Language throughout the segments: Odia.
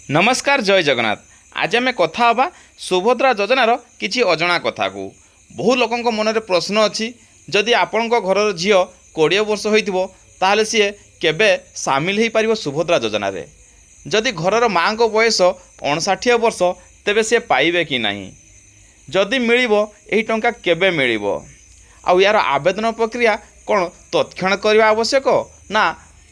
ନମସ୍କାର, ଜୟ ଜଗନ୍ନାଥ। ଆଜି ଆମେ କଥା ହେବା ସୁଭଦ୍ରା ଯୋଜନାର କିଛି ଅଜଣା କଥାକୁ। ବହୁ ଲୋକଙ୍କ ମନରେ ପ୍ରଶ୍ନ ଅଛି, ଯଦି ଆପଣଙ୍କ ଘରର ଝିଅ 20 ବର୍ଷ ହୋଇଥିବ, ତାହେଲେ ସିଏ କେବେ ସାମିଲ ହୋଇପାରିବ ସୁଭଦ୍ରା ଯୋଜନାରେ? ଯଦି ଘରର ମାଆଙ୍କ ବୟସ 59 ବର୍ଷ, ତେବେ ସିଏ ପାଇବେ କି ନାହିଁ? ଯଦି ମିଳିବ, ଏହି ଟଙ୍କା କେବେ ମିଳିବ? ଆଉ ଏହାର ଆବେଦନ ପ୍ରକ୍ରିୟା କ'ଣ ତତ୍କ୍ଷଣାତ୍ କରିବା ଆବଶ୍ୟକ ନା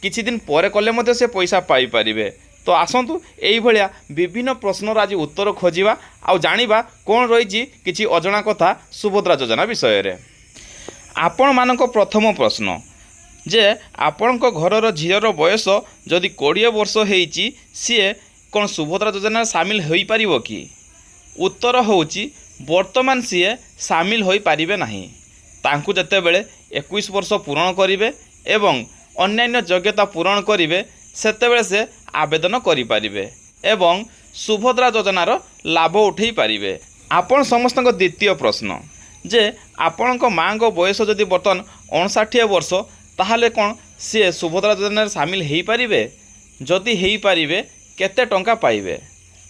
କିଛି ଦିନ ପରେ କଲେ ମଧ୍ୟ ସେ ପଇସା ପାଇପାରିବେ? ତ ଆସନ୍ତୁ, ଏଇଭଳିଆ ବିଭିନ୍ନ ପ୍ରଶ୍ନର ଆଜି ଉତ୍ତର ଖୋଜିବା ଆଉ ଜାଣିବା କ'ଣ ରହିଛି କିଛି ଅଜଣା କଥା ସୁଭଦ୍ରା ଯୋଜନା ବିଷୟରେ। ଆପଣମାନଙ୍କ ପ୍ରଥମ ପ୍ରଶ୍ନ ଯେ ଆପଣଙ୍କ ଘରର ଝିଅର ବୟସ ଯଦି 20 ବର୍ଷ ହେଇଛି, ସିଏ କ'ଣ ସୁଭଦ୍ରା ଯୋଜନାରେ ସାମିଲ ହୋଇପାରିବ କି? ଉତ୍ତର ହେଉଛି, ବର୍ତ୍ତମାନ ସିଏ ସାମିଲ ହୋଇପାରିବେ ନାହିଁ। ତାଙ୍କୁ ଯେତେବେଳେ 21 ବର୍ଷ ପୂରଣ କରିବେ ଏବଂ ଅନ୍ୟାନ୍ୟ ଯୋଗ୍ୟତା ପୂରଣ କରିବେ, ସେତେବେଳେ ସେ ଆବେଦନ କରିପାରିବେ ଏବଂ ସୁଭଦ୍ରା ଯୋଜନାର ଲାଭ ଉଠାଇ ପାରିବେ। ଆପଣ ସମସ୍ତଙ୍କ ଦ୍ୱିତୀୟ ପ୍ରଶ୍ନ ଯେ ଆପଣଙ୍କ ମାଆଙ୍କ ବୟସ ଯଦି ବର୍ତ୍ତମାନ 59 ବର୍ଷ, ତାହେଲେ କ'ଣ ସିଏ ସୁଭଦ୍ରା ଯୋଜନାରେ ସାମିଲ ହୋଇପାରିବେ? ଯଦି ହେଇପାରିବେ, କେତେ ଟଙ୍କା ପାଇବେ?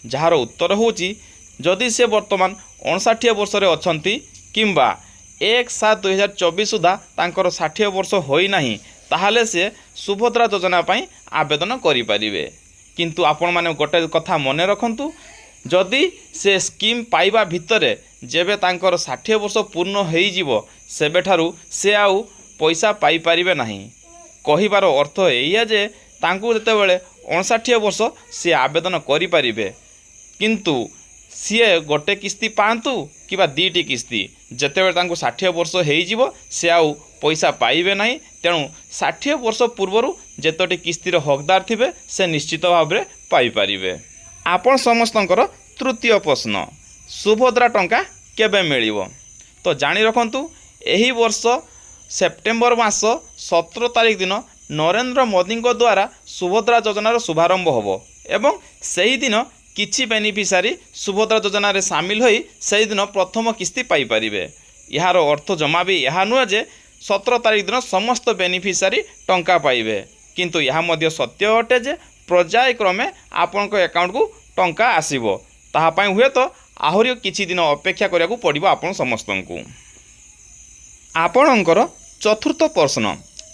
ଯାହାର ଉତ୍ତର ହେଉଛି, ଯଦି ସେ ବର୍ତ୍ତମାନ 59 ବର୍ଷରେ ଅଛନ୍ତି କିମ୍ବା 1/7/2024 ସୁଦ୍ଧା ତାଙ୍କର 60 ବର୍ଷ ହୋଇନାହିଁ, ତାହେଲେ ସେ ସୁଭଦ୍ରା ଯୋଜନା ପାଇଁ ଆବେଦନ କରିପାରିବେ। କିନ୍ତୁ ଆପଣମାନେ ଗୋଟେ କଥା ମନେ ରଖନ୍ତୁ, ଯଦି ସେ ସ୍କିମ୍ ପାଇବା ଭିତରେ ଯେବେ ତାଙ୍କର 60 ବର୍ଷ ପୂର୍ଣ୍ଣ ହୋଇଯିବ, ସେବେଠାରୁ ସେ ଆଉ ପଇସା ପାଇପାରିବେ ନାହିଁ। କହିବାର ଅର୍ଥ ଏଇଆ ଯେ ତାଙ୍କୁ ଯେତେବେଳେ 59 ବର୍ଷ, ସିଏ ଆବେଦନ କରିପାରିବେ। କିନ୍ତୁ ସିଏ ଗୋଟେ କିସ୍ତି ପାଆନ୍ତୁ କିମ୍ବା ଦୁଇଟି କିସ୍ତି, ଯେତେବେଳେ ତାଙ୍କୁ 60 ବର୍ଷ ହେଇଯିବ, ସେ ଆଉ ପଇସା ପାଇବେ ନାହିଁ। ତେଣୁ 60 ବର୍ଷ ପୂର୍ବରୁ ଯେତୋଟି କିସ୍ତିର ହକଦାର ଥିବେ, ସେ ନିଶ୍ଚିତ ଭାବରେ ପାଇପାରିବେ। ଆପଣ ସମସ୍ତଙ୍କର ତୃତୀୟ ପ୍ରଶ୍ନ, ସୁଭଦ୍ରା ଟଙ୍କା କେବେ ମିଳିବ? ତ ଜାଣି ରଖନ୍ତୁ, ଏହି ବର୍ଷ ସେପ୍ଟେମ୍ବର ମାସ 17 ତାରିଖ ଦିନ ନରେନ୍ଦ୍ର ମୋଦିଙ୍କ ଦ୍ୱାରା ସୁଭଦ୍ରା ଯୋଜନାର ଶୁଭାରମ୍ଭ ହେବ ଏବଂ ସେହିଦିନ କିଛି ବେନିଫିସାରୀ ସୁଭଦ୍ରା ଯୋଜନାରେ ସାମିଲ ହୋଇ ସେହିଦିନ ପ୍ରଥମ କିସ୍ତି ପାଇପାରିବେ। ଏହାର ଅର୍ଥ ଜମା ବି ଏହା ନୁହେଁ ଯେ 17 ତାରିଖ ଦିନ ସମସ୍ତ ବେନିଫିସାରୀ ଟଙ୍କା ପାଇବେ। କିନ୍ତୁ ଏହା ମଧ୍ୟ ସତ୍ୟ ଅଟେ ଯେ ପର୍ଯ୍ୟାୟକ୍ରମେ ଆପଣଙ୍କ ଆକାଉଣ୍ଟକୁ ଟଙ୍କା ଆସିବ। ତାହା ପାଇଁ ହୁଏତ ଆହୁରି କିଛି ଦିନ ଅପେକ୍ଷା କରିବାକୁ ପଡ଼ିବ ଆପଣ ସମସ୍ତଙ୍କୁ। ଆପଣଙ୍କର ଚତୁର୍ଥ ପ୍ରଶ୍ନ,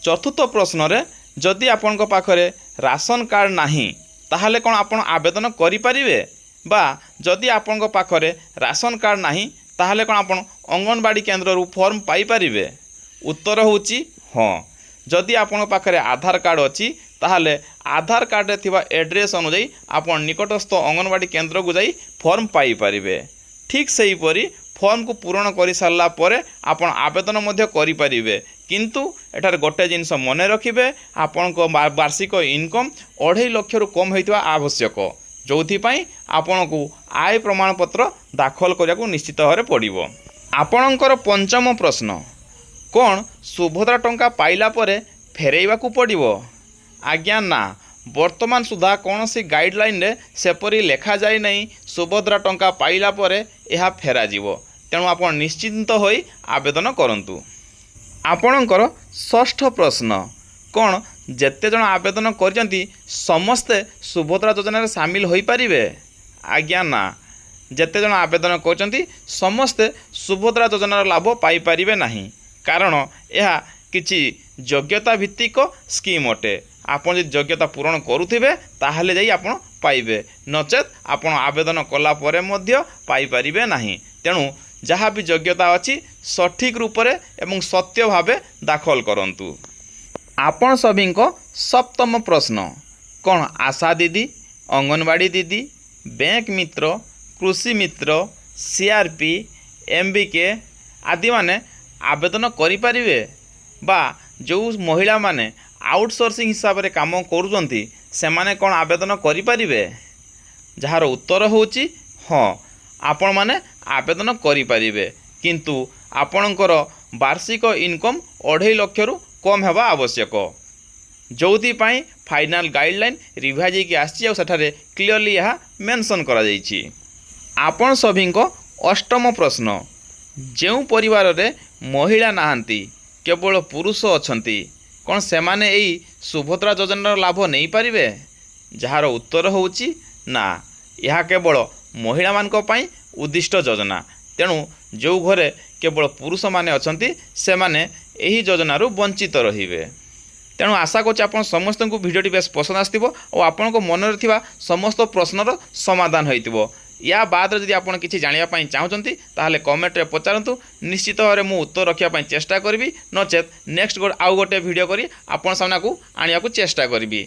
ଚତୁର୍ଥ ପ୍ରଶ୍ନରେ ଯଦି ଆପଣଙ୍କ ପାଖରେ ରାସନ କାର୍ଡ଼ ନାହିଁ, ତାହେଲେ କ'ଣ ଆପଣ ଆବେଦନ କରିପାରିବେ? ବା ଯଦି ଆପଣଙ୍କ ପାଖରେ ରାସନ କାର୍ଡ଼ ନାହିଁ, ତାହେଲେ କ'ଣ ଆପଣ ଅଙ୍ଗନବାଡ଼ି କେନ୍ଦ୍ରରୁ ଫର୍ମ ପାଇପାରିବେ? ଉତ୍ତର ହେଉଛି ହଁ। ଯଦି ଆପଣଙ୍କ ପାଖରେ ଆଧାର କାର୍ଡ଼ ଅଛି, ତାହେଲେ ଆଧାର କାର୍ଡ଼ରେ ଥିବା ଆଡ୍ରେସ୍ ଅନୁଯାୟୀ ଆପଣ ନିକଟସ୍ଥ ଅଙ୍ଗନବାଡ଼ି କେନ୍ଦ୍ରକୁ ଯାଇ ଫର୍ମ ପାଇପାରିବେ। ଠିକ୍ ସେହିପରି ଫର୍ମକୁ ପୂରଣ କରିସାରିଲା ପରେ ଆପଣ ଆବେଦନ ମଧ୍ୟ କରିପାରିବେ। କିନ୍ତୁ ଏଠାରେ ଗୋଟେ ଜିନିଷ ମନେ ରଖିବେ, ଆପଣଙ୍କ ବାର୍ଷିକ ଇନକମ୍ 2.5 ଲକ୍ଷରୁ କମ୍ ହୋଇଥିବା ଆବଶ୍ୟକ, ଯେଉଁଥିପାଇଁ ଆପଣଙ୍କୁ ଆୟ ପ୍ରମାଣପତ୍ର ଦାଖଲ କରିବାକୁ ନିଶ୍ଚିତ ଭାବରେ ପଡ଼ିବ। ଆପଣଙ୍କର ପଞ୍ଚମ ପ୍ରଶ୍ନ, କ'ଣ ସୁଭଦ୍ରା ଟଙ୍କା ପାଇଲା ପରେ ଫେରାଇବାକୁ ପଡ଼ିବ? ଆଜ୍ଞା ନା। ବର୍ତ୍ତମାନ ସୁଦ୍ଧା କୌଣସି ଗାଇଡ଼ଲାଇନରେ ସେପରି ଲେଖାଯାଇ ନାହିଁ ସୁଭଦ୍ରା ଟଙ୍କା ପାଇଲା ପରେ ଏହା ଫେରାଯିବ। ତେଣୁ ଆପଣ ନିଶ୍ଚିନ୍ତ ହୋଇ ଆବେଦନ କରନ୍ତୁ। ଆପଣଙ୍କର ଷଷ୍ଠ ପ୍ରଶ୍ନ, କ'ଣ ଯେତେ ଜଣ ଆବେଦନ କରିଛନ୍ତି ସମସ୍ତେ ସୁଭଦ୍ରା ଯୋଜନାରେ ସାମିଲ ହୋଇପାରିବେ? ଆଜ୍ଞା ନା। ଯେତେ ଜଣ ଆବେଦନ କରିଛନ୍ତି, ସମସ୍ତେ ସୁଭଦ୍ରା ଯୋଜନାର ଲାଭ ପାଇପାରିବେ ନାହିଁ, କାରଣ ଏହା କିଛି ଯୋଗ୍ୟତା ଭିତ୍ତିକ ସ୍କିମ୍ ଅଟେ। ଆପଣ ଯଦି ଯୋଗ୍ୟତା ପୂରଣ କରୁଥିବେ, ତାହେଲେ ଯାଇ ଆପଣ ପାଇବେ, ନଚେତ୍ ଆପଣ ଆବେଦନ କଲା ପରେ ମଧ୍ୟ ପାଇପାରିବେ ନାହିଁ। ତେଣୁ ଯାହା ବି ଯୋଗ୍ୟତା ଅଛି, ସଠିକ୍ ରୂପରେ ଏବଂ ସତ୍ୟ ଭାବେ ଦାଖଲ କରନ୍ତୁ। ଆପଣ ସଭିଙ୍କ ସପ୍ତମ ପ୍ରଶ୍ନ, କ'ଣ ଆଶା ଦିଦି, ଅଙ୍ଗନବାଡ଼ି ଦିଦି, ବ୍ୟାଙ୍କ ମିତ୍ର, କୃଷି ମିତ୍ର, ସିଆର୍ପି, ଏମ୍ବିକେ ଆଦିମାନେ ଆବେଦନ କରିପାରିବେ? ବା ଯେଉଁ ମହିଳାମାନେ ଆଉଟସୋର୍ସିଂ ହିସାବରେ କାମ କରୁଛନ୍ତି, ସେମାନେ କ'ଣ ଆବେଦନ କରିପାରିବେ? ଯାହାର ଉତ୍ତର ହେଉଛି ହଁ, ଆପଣମାନେ ଆବେଦନ କରିପାରିବେ। କିନ୍ତୁ ଆପଣଙ୍କର ବାର୍ଷିକ ଇନକମ୍ 2.5 ଲକ୍ଷରୁ କମ୍ ହେବା ଆବଶ୍ୟକ, ଯେଉଁଥିପାଇଁ ଫାଇନାଲ୍ ଗାଇଡ଼ଲାଇନ୍ ରିଭାଇଜ୍ ହେଇକି ଆସିଛି ଆଉ ସେଠାରେ କ୍ଲିଅରଲି ଏହା ମେନସନ୍ କରାଯାଇଛି। ଆପଣ ସଭିଙ୍କ ଅଷ୍ଟମ ପ୍ରଶ୍ନ, ଯେଉଁ ପରିବାରରେ ମହିଳା ନାହାନ୍ତି, କେବଳ ପୁରୁଷ ଅଛନ୍ତି, କ'ଣ ସେମାନେ ଏଇ ସୁଭଦ୍ରା ଯୋଜନାର ଲାଭ ନେଇପାରିବେ? ଯାହାର ଉତ୍ତର ହେଉଛି ନା, ଏହା କେବଳ ମହିଳାମାନଙ୍କ ପାଇଁ ଉଦ୍ଦିଷ୍ଟ ଯୋଜନା। ତେଣୁ ଯେଉଁ ଘରେ କେବଳ ପୁରୁଷମାନେ ଅଛନ୍ତି, ସେମାନେ ଏହି ଯୋଜନାରୁ ବଞ୍ଚିତ ରହିବେ। ତେଣୁ ଆଶା କରୁଛି ଆପଣ ସମସ୍ତଙ୍କୁ ଭିଡ଼ିଓଟି ବେଶ ପସନ୍ଦ ଆସିଥିବ ଓ ଆପଣଙ୍କ ମନରେ ଥିବା ସମସ୍ତ ପ୍ରଶ୍ନର ସମାଧାନ ହୋଇଥିବ। ୟା ବାଦରେ ଯଦି ଆପଣ କିଛି ଜାଣିବା ପାଇଁ ଚାହୁଁଛନ୍ତି, ତାହେଲେ କମେଣ୍ଟରେ ପଚାରନ୍ତୁ। ନିଶ୍ଚିତ ଭାବରେ ମୁଁ ଉତ୍ତର ରଖିବା ପାଇଁ ଚେଷ୍ଟା କରିବି, ନଚେତ୍ ନେକ୍ସଟ ଆଉ ଗୋଟେ ଭିଡ଼ିଓ କରି ଆପଣ ସାମ୍ନାକୁ ଆଣିବାକୁ ଚେଷ୍ଟା କରିବି।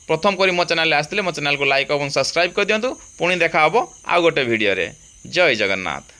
ପ୍ରଥମ କରି ମୋ ଚ୍ୟାନେଲରେ ଆସିଥିଲେ ମୋ ଚ୍ୟାନେଲକୁ ଲାଇକ୍ ଏବଂ ସବସ୍କ୍ରାଇବ୍ କରିଦିଅନ୍ତୁ। ପୁଣି ଦେଖା ହେବ ଆଉ ଗୋଟେ ଭିଡ଼ିଓରେ। ଜୟ ଜଗନ୍ନାଥ।